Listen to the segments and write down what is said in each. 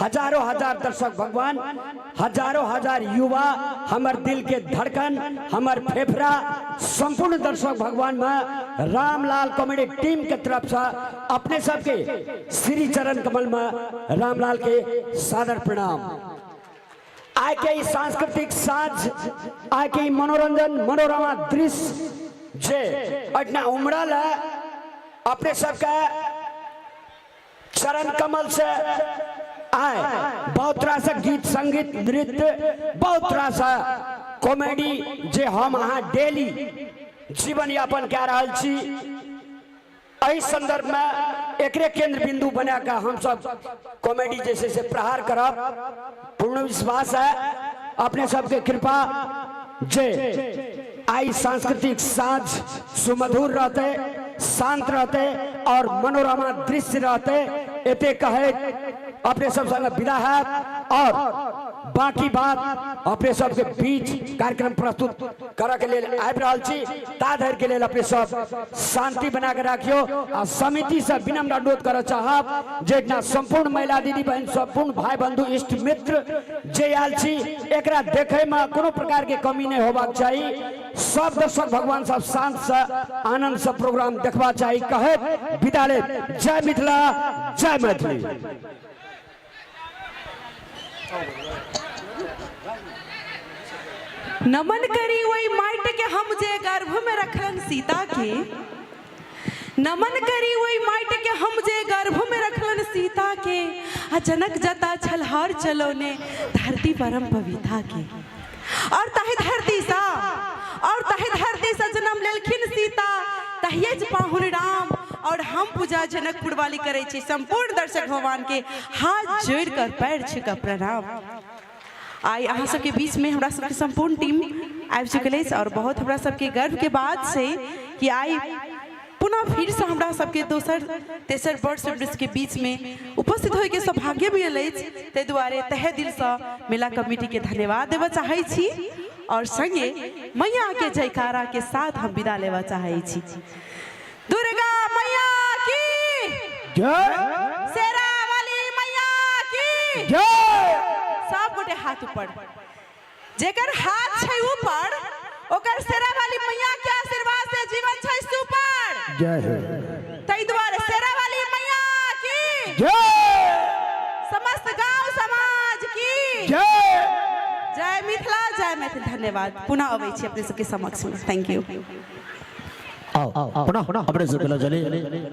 हजारों हजार दर्शक भगवान, हजारों हजार युवा, हमर दिल के धड़कन, हमर फेफड़ा, संपूर्ण दर्शक भगवान में रामलाल कॉमेडी टीम के तरफ से अपने सबके श्री चरण कमल में रामलाल के सादर प्रणाम। आइ के ई सांस्कृतिक साँझ, आइ के ई मनोरंजन मनोरमा दृश्य जे एहिठिना उमड़ल है, अपने सबके चरण कमल से आए बहुत रास गीत संगीत नृत्य, बहुत रास कॉमेडी जे हम अहाँ डेली जीवन यापन कए रहल छी, एहि संदर्भ में एकरे केंद्र बिंदु बना के हम सब कॉमेडी जैसे से प्रहार करब। पूर्ण विश्वास है अपने सबके कृपा जे आई सांस्कृतिक साँझ सुमधुर रहते, शांत रहते और मनोरमा दृश्य रहते। एते कहे अपने सब संग विदा है और बाकी बात अपने सबके बीच कार्यक्रम प्रस्तुत करऽ के लेल आबि रहल छी। ता धरि के लेल अपने सब शांति बना के राखियो आ समिति से विनम्र अनुरोध करऽ चाहब जे एकटा संपूर्ण महिला दीदी बहन, संपूर्ण भाई बंधु, इष्ट मित्र जे आयल छी, एकरा देखे में कोनो प्रकार के कमी नहीं होबाक चाही। सब दर्शक भगवान सब शांत से आनंद से प्रोग्राम देखबा चाही। कहे विदा ले। जय मिथिला, जय मैथिली। नमन करी वही माइट के हम जे गर्भ में रखलन सीता के, नमन करी वही माइट के हम जे गर्भ में रखलन सीता के, आ जनक जता छलहार चलौने धरती परम पविता के। और ताहि धरती सा, और ताहि धरती सा जन्म लेलखिन सीता, तहिए जे पाहुन राम और हम पूजा जनकपुर वाली करै छी। संपूर्ण दर्शक भगवान के हाथ जोड़ कर पैर छू कर प्रणाम। आइ अहाँ सबके बीच में हमरा सबके संपूर्ण टीम आबि चुकल अछि और बहुत हमरा सबके गर्व के बात छै कि आइ पुनः फिरसँ हमरा सबके दोसर तेसर वर्ष के बीच में उपस्थित होइके सौभाग्य मिलल अछि। ताहि दुआरे तहे दिलसँ मेला कमिटीके धन्यवाद देबऽ चाहै छी और संगे मैया के जयकारा के साथ हम विदा लेबऽ चाहै छी। दुर्गा मैया की जय, शेरा वाली मैया की जय। सब गोटे हाथ ऊपर, जेकर हाथ छै ऊपर ओकर शेरा वाली मैया के आशीर्वाद से जीवन छै सुपर। जय हो। ताहि दुआरे शेरा वाली मैया की जय, समस्त गांव समाज की जय, जय मिथिला, जय मैथिल। धन्यवाद। पुनः अबै छी अपने सबके समक्ष में। Thank you. आओ पुनः अपने से मिला चले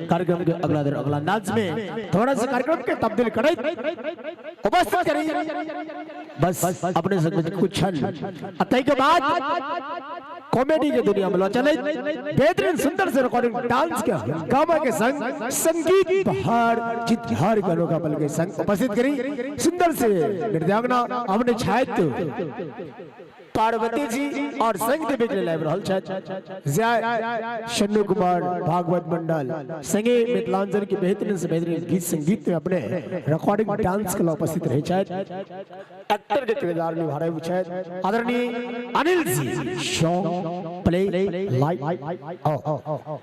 कार्यक्रम के अगला दिन अगला अंदाज में थोड़ा सा कार्यक्रम के तब्दील करे उपस्थित करी बस अपने से कुछ क्षण अतः के बाद कॉमेडी के दुनिया में लो चले बेहतरीन सुंदर से रिकॉर्डिंग डांस के हंगामा के संग संगीत बहार चितहार गानों का बल के संग उपस्थित करी सुंदर से नृत्यांगना हमने छायत पार्वती जी और संग देवे के लाइव रहल छथि जय शन्नू कुमार भागवत मंडल संगे मिथिलांचल के बेहतरीन से बेहतरीन गीत संगीत में अपने रिकॉर्डिंग डांस के लिए उपस्थित रहे छथि, एक्टर के किरदार निभा रहे छथि आदरणीय Anil ji. Song play light. आओ।